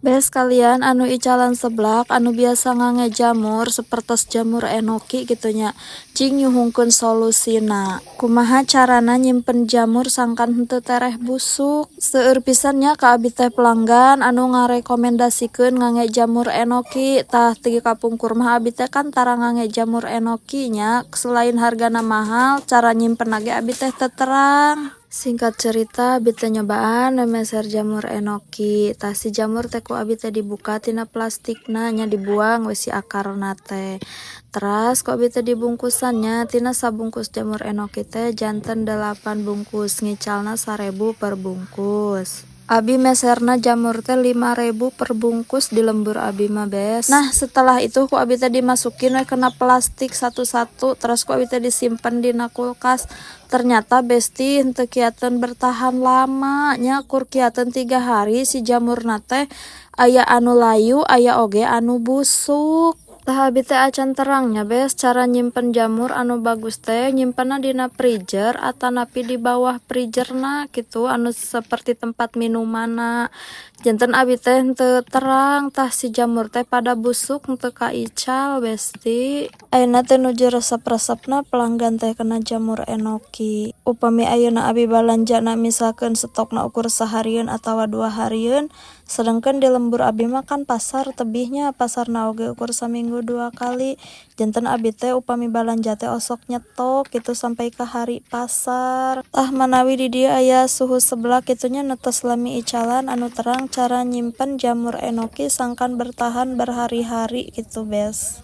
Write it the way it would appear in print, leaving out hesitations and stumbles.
Bes kalian anu icalan seblak anu biasa ngangge jamur sapertos jamur enoki kitu nya, cing nyuhunkeun solusina. Kumaha carana nyimpen jamur sangkan henteu tereh busuk? Seueur pisan nya ka abi teh pelanggan anu ngarekomendasikeun ngangge jamur enoki. Tah, ti kapungkur mah abi teh kan tara ngangge jamur enoki nya, selain hargana mahal, cara nyimpenna ge abi teh teu terang. Singkat cerita, abi teh nyobaan we meser jamur enoki. Tah, si jamur teh ku abi teh dibuka tina plastikna nya, dibuang we si akarna teh. Teras ku abi teh dibungkusan nya, tina sabungkus jamur enoki teh janten 8 bungkus, ngicalna 1.000 per bungkus. Abi meserna jamur teh 5.000 per bungkus di lembur abi mah, Bes. Nah, setelah itu ku abi teh dimasukin we kana plastik satu-satu, terus ku abi teh disimpen dina kulkas. Ternyata, Besti, henteu kiateun bertahan lama nya, kur kiateun 3 hari si jamurna teh aya anu layu, aya oge anu busuk. Tah, abi teh acan terang nya, Bes, cara nyimpen jamur anu bagus teh nyimpenna dina freezer atanapi di bawah freezerna kitu, anu seperti tempat minumanna. Janten abi teh henteu terang, tah si jamur teh pada busuk, henteu kaical, Besti. Ayeuna teh nuju resep-resepna pelanggan teh kana jamur enoki. Upami ayeuna abi balanjana misalkeun stokna ukur saharieun atawa 2 harieun, sedengkeun di lembur abi mah kan pasar tebih nya, pasarna oge ukur saminggu dua kali. Janten abi teh upami balanja teh osok nyetok kitu sampai ka hari pasar. Tah, manawi di dieu aya suhu seblak kitu nya, nu tos lami icalan, anu terang cara nyimpen jamur enoki sangkan bertahan berhari-hari kitu, Bes.